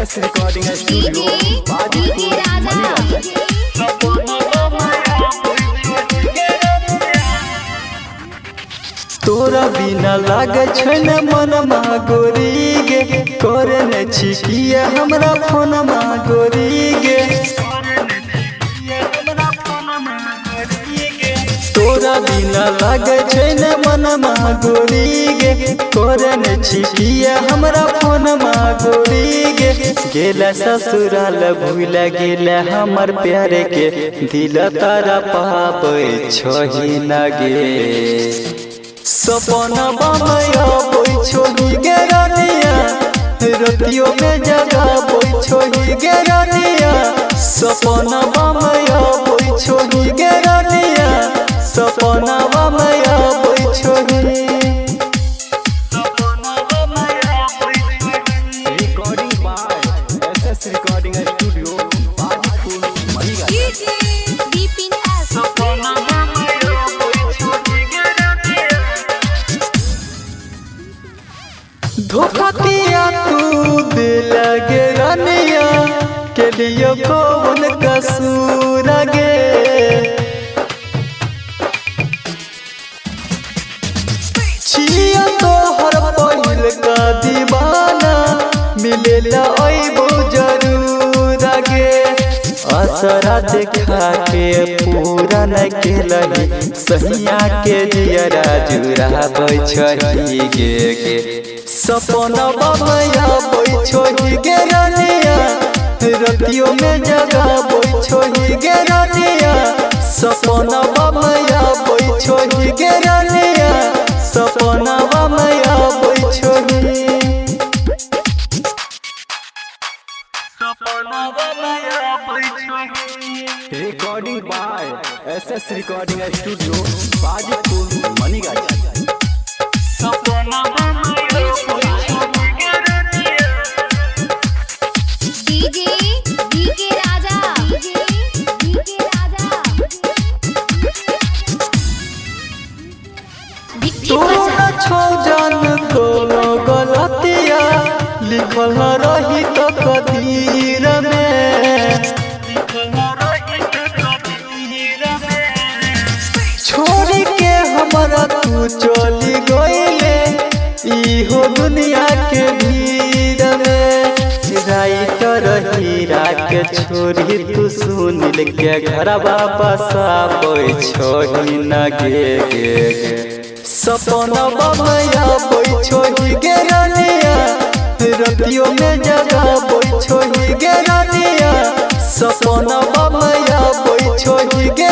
S recording studio DJ Raja. तोरा बिना लागे छै न मनमा गोरी गे, करे न छी किया हमरा फोनमा गोरी गे। तोरा बिना लागे छै न मनमा गोरी गे, करे न छी किया हमरा फोनमा गोरी गे। गेला ससुराल भूल गेला हमर प्यार के, दिल तारा पाबै छही न गे। सपना में आबै छोही गे रानिया, रतियों में जगाबै छोही गे रानिया। सपना में आबै छोही गे रानिया, सपना में आबै छोही। Recording by S S recording studio Bajipur Manigachhi. Bipin S. धोखा किया तू दिल गे रानिया, के लिए कौन कसूर गे। छिया तोहर पहिल का दीवाना, मिलेला अइबो जरूर गे। असरा देखा के पूरा न केलही, सहिया के जियरा जुराबै छही गे गे। सपना में आबै छोही गे रानिया, रतियों में जगाबै छोही गे रानिया। सपना में आबै छोही गे रानिया, सपना में आबै छोही। Recording by S S recording studio Bajipur Manigachhi. DJ DK Raja. DK Raja. Bhitti तोरा बजा। छौ जान कोनो गलतिया, लिखल न रही तो कदीर में। छोड़ के हमरा तू चली गईले, इहो दुनिया के भीड़ में। राइटर हीरा के छोड़ी तू सुनील के घरवा बसाबै छोही न गे गे गे। सपना में आबै छोही गे रानिया, रतियों में जगाबै छोही गे रानिया। सपना में आबै छोही गे